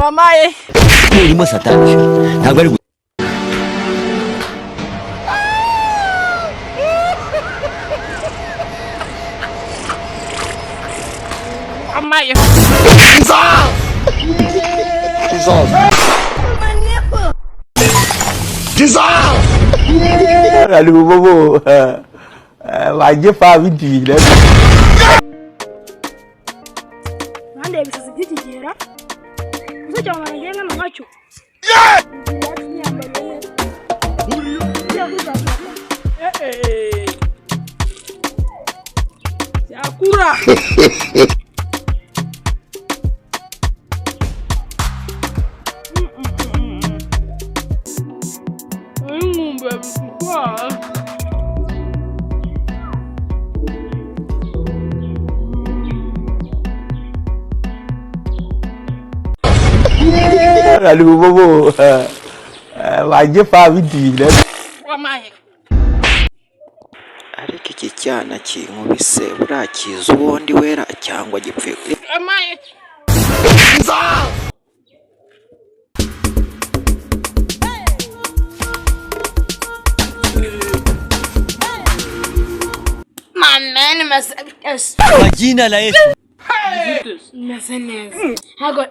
Wamaye. Irimo satani ntabwo ari. Wamaye. Bobo wagye fa binti. Nande ibisazi by'ikigera uze cyane ngiye nkana nkacyo. Cyakura. Inkumbi yabikutwara. Bobo wagye fa binti. Wamaye. Ariko iki cyana kinkubise burakiza ubundi wera cyangwa gipfuye? Wamaye. Mama, meze Kwa jina la Yesu. meze neza. Ntabwo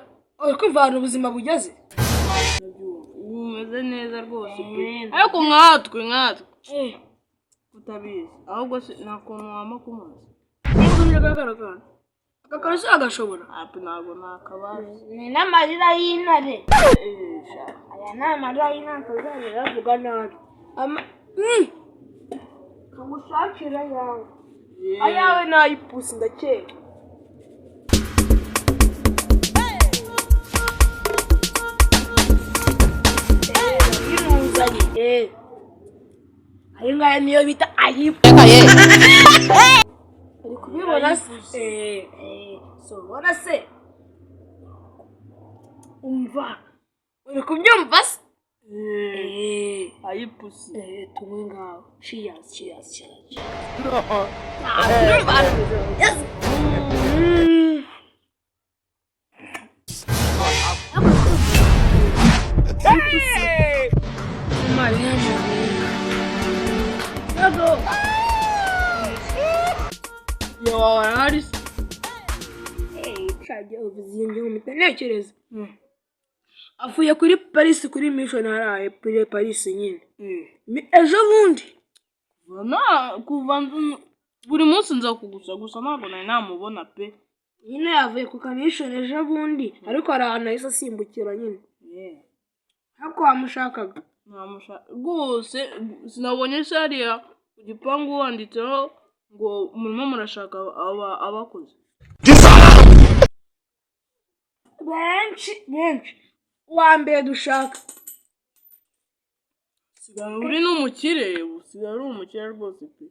uri kumva ahantu ubuzima bugeze. Bumeze neza rwose pe, ariko nkatwe utabizi ahubwo se nta kuntu wama kumazi. Aka kantu se agashobora? Api, ntabwo nakabazi. Ni n'amarira y'intare. Aya ni amarira y'intare, atazajya yavuga nabi. Kagushakira ayawe. Ayawe ni ay'ipusi ndakeka. Iruzanye. Ayo ngayo niyo bita ayipusi. Uri kubibona se? So ubona se? Umva. Uri kubyumva se? Ayipusi. Tunywe ngaho. Cheers, cheers, cheers. Ah, yes. Yego. Yewe, arahari se? Shagiye uvuze iyo ngingo mpita ntekereza. Avuye kuri Paris kuri mission haraye kuri Paris nyine. Ni ejo bundi. Kuva buri munsi nza kugusa gusa ntabwo nari namubona pe. Nyine yavuye ku ka mission ejo bundi, ariko hari ahantu yahise asimbukira nyine. Ariko wamushakaga. Rwose sinabonye se hariya ku gipangu wanditseho ngo murimo murashaka abakozi? Benshi benshi. Uwa mbere dushaka. Usigaye uri n'umukire, usigaye uri umukire rwose pe.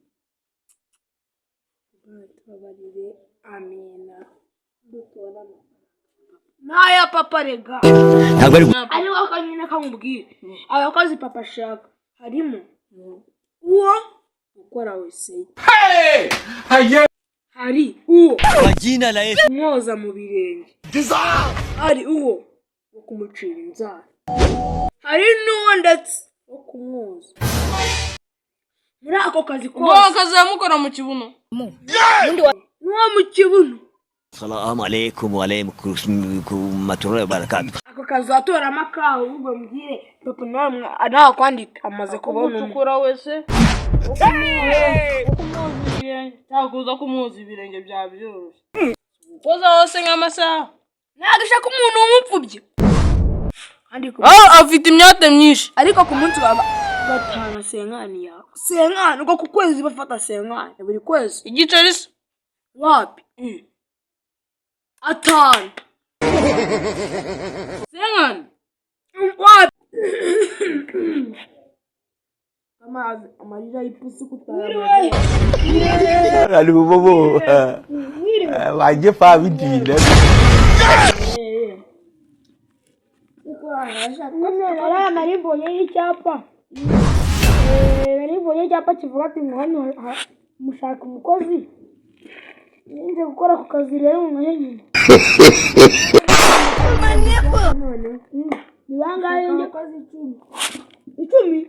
Tubabarire, amina. Dutora n'aya papa rega. Ntabwo ari. Ariko akanyine kamubwire. Abakozi papa ashaka harimo uwo gukora wese, hari uwo Kwa jina la Yesu. kumwoza mu birenge, hari uwo wo kumucira inzara, hari n'uwo ndetse wo kumwoza muri ako kazi Ubwo kose. akazamukora mu kibuno. N'uwo mu kibuno. Salamu alaikum wa rahmatullahi wa barakatuh. Ako kazi watoramo akawe, ahubwo mbwire papa nawe nawe kwandika amaze kubona umwe. Gucukura wese, wo kumwoza ibirenge cyangwa kuza kumwoza ibirenge byaba byoroshye gukoza hose nk'amasaha. Ntabwo ashaka umuntu w'umupfubyi kandi Ah, afite imyate myinshi. Ariko ku munsi wa gatanu cinquante yawe, cinquante, ubwo ku kwezi bafata cinquante buri kwezi. Igiceri se? Wapi, atanu. Cinquante? Wapi, amazi amarira y'ipusi kutayamaze. Bobo wagye fa binti. Nariya nari icyapa, nari mbonye icyapa kivuga ati ngo hano mushaka umukozi. Ninjye gukora ku kazi rero mu nyine. Noneho ni bangahe? Abakozi 10. 10?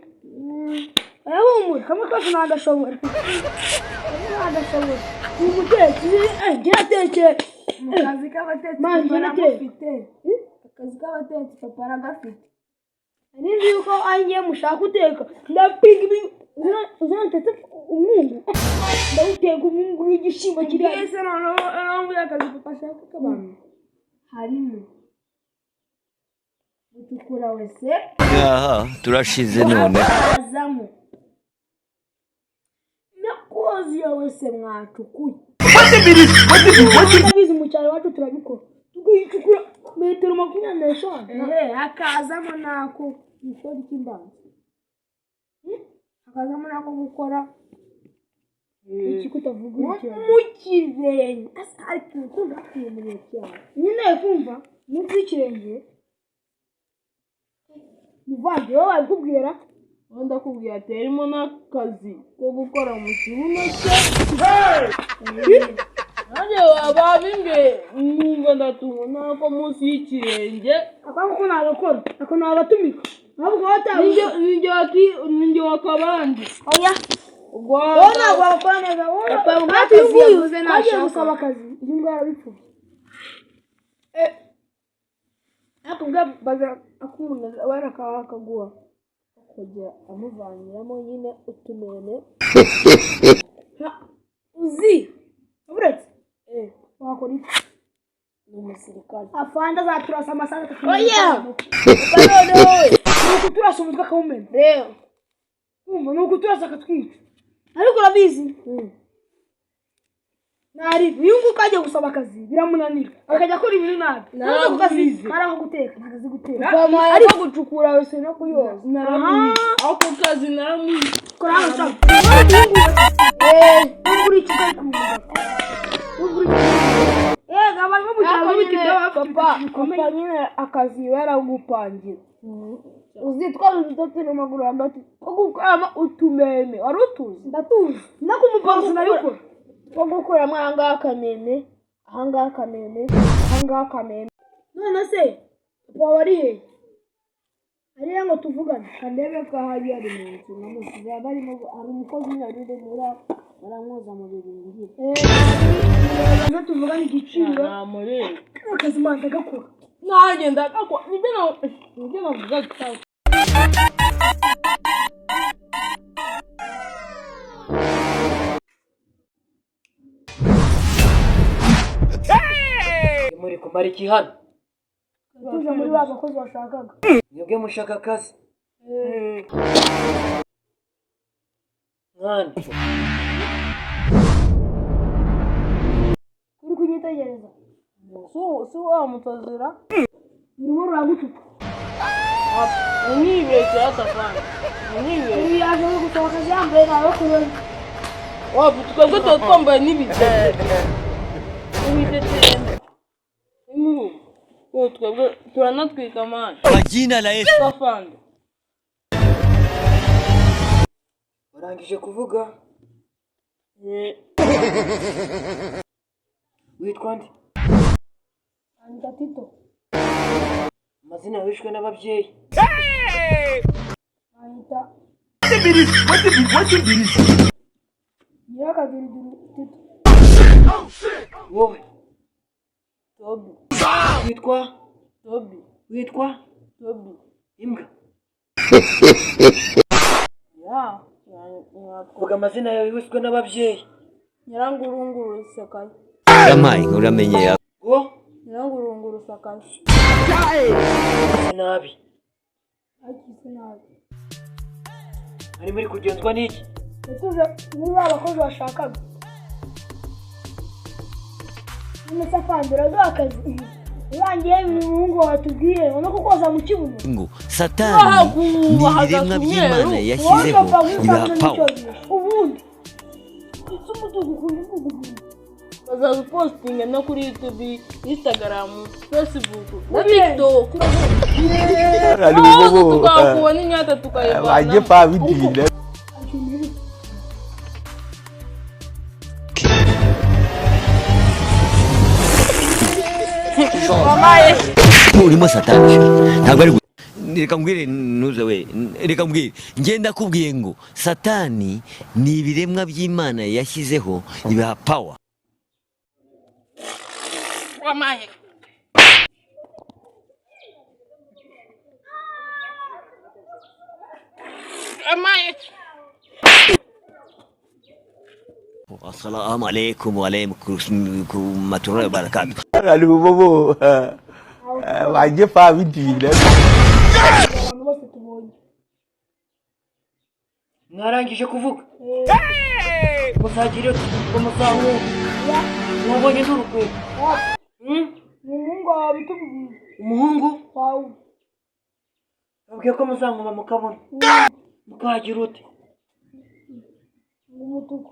Arahumura kamwe kose ntagashobora, kamwe ntagashobora. Ni umutetsi, njye natekeye Mu kazi k'abatetsi Man, papa njye natetse. aramufite. Akazi k'abatetsi papa aragafite. Nizi yuko ari njye mushaka guteka, ndapinga ibi. Uzanatetse umwungu, ndawuteka umwungu w'igishyimbo kiri. Mbese noneho nguriya akazi papa ashaka k'abantu harimo gucukura wese. Aha turashize none. Azamo no koza iyo wese mwacukuye. Ndabizi, mu cyaro iwacu turabikora, tukayicukura metero 25. Ehe, hakazamo n'ako gukora ikimbanza, hakazamo n'ako gukora Iki kutavuga ikirenge? Mu kirenge. Asa ariko urukundo hakwiye mu cyaro. Nyine kumva munsi y'ikirenge, muvandi, wowe wabikubwira. Ubu ndakubwira ati harimo n'akazi ko gukora mu kibuno cye. Nanjye babimbwiye numva ndatunga n'ako munsi y'ikirenge. Ako ngako nagakora, ako nagatumika, ahubwo watabuze. Ninjye wakabandi. Oya. Ubwo Wowe ntabwo wakora neza wowe. Papa, ubwo Natwe uyu akazi nguyu yavuze twagiye ntashaka. gusaba akazi, uyu nguyu arabipfubye. Ariko ubwo baza akunda wera akaba akaguha akajya amuvaniramo nyine utumene. Uzi uretse wakora iki? Ni umusirikare. Afande azaturasa amasaha 3. Oya! Ni ukuturasa umutwe akawumena. Rero. Kumva ni ukuturasa akatwica, ariko urabizi ntari uyu nguyu kagiye gusaba akazi biramunanira, akajya akora ibintu nabi. Ntabwo kazi kari aho guteka, ntabwo azi guteka. Bamuhaye ko gucukura wese no kuyoza. Naramuzi ako kazi, naramuzi. Kora hano ushaka nubwo uri icupa, ariko umugabo nubwo uri icupa, yego, abantu bo mu cyaro Ariko b'ibiti nyine baba bafite papa ibiti bikomeye. Papa nyine akazi baragupangira, uzitwa uduto amaguru hagati ko gukuramo utumeme wari utuzi. Ndatuzi, nako umuporoso nabikora. Ko gukuramo ahangaha akameme, ahangaha akameme, ahangaha akameme. None se papa wawe ari hehe? Ariya ngo tuvugane. Kandebe ko ahari, ari mu nzu namusize barimo, hari umukozi nyine wari urimo baramwoza mu birenge. Baze tuvugane igiciro. Namureba. Akazi manza gakora. Nanjye ndagakora, nibyo navugaga. Muri kumara iki hano? Tuje muri ba bakozi bashakaga. Mwebwe mushaka akazi? Mwana. Uri kunyitegereza? Si wa mutazira. Urimo ruragutuka. Unyibeshye atafana unyibeshye. Uyu yaje ari gusaba akazi yambaye nawe kubona. Waba twebwe tuba twambaye n'ibitenge, ibitenge n'imurumba. Ubu twebwe turanatwika mani. Kwa jina la Yesu. Afande. Warangije kuvuga? Witwa nde? Anita Tito. Amazina wishwe n'ababyeyi? Anita Nyirakaduruduru Tito. Wowe? Tobi. Witwa? Tobi. Witwa? Tobi. Imbwa. Ya. Vuga amazina yawe wishwe n'ababyeyi. Nyirangurunguru sakaye. Yamaye uramenye. Ngo? Nyirangurunguru sakaye. Nabi. Akise nabi. Ari muri kugenzwa n'iki? Tuje muri ba bakozi bashakaga. None se afande, uraduha akazi? Urangiye ibintu umuhungu wawe atubwiye ngo no kukoza mu kibuno. Ngo Satani ni ibiremwa by'Imana yashyizeho bibaha power. Ubundi ese umutuku ukunda kugugu? Bazaza upositinga no kuri YouTube, Instagram, Facebook na TikTok, hose tukakubona inyata tukayivanamo. Mamaye. Urimo satani sha. Ntabwo ari reka mbwire ntuze we, reka mbwire, ngenda kubwiye ngo satani ni ibiremwa by'Imana yashyizeho ibiha power. Wamaye. Amaye. Assalamu alaikum wa rahmatullahi wa barakatuh. Abantu bose tubonye. Mwarangije kuvuga? Muzagira ngo muzahuka mwabonye n'urugwiro. Ni umuhungu wawe bitubwiye. Umuhungu Wawe. Babwiye ko muzankuba mukabona mukagira ute? Umutuku.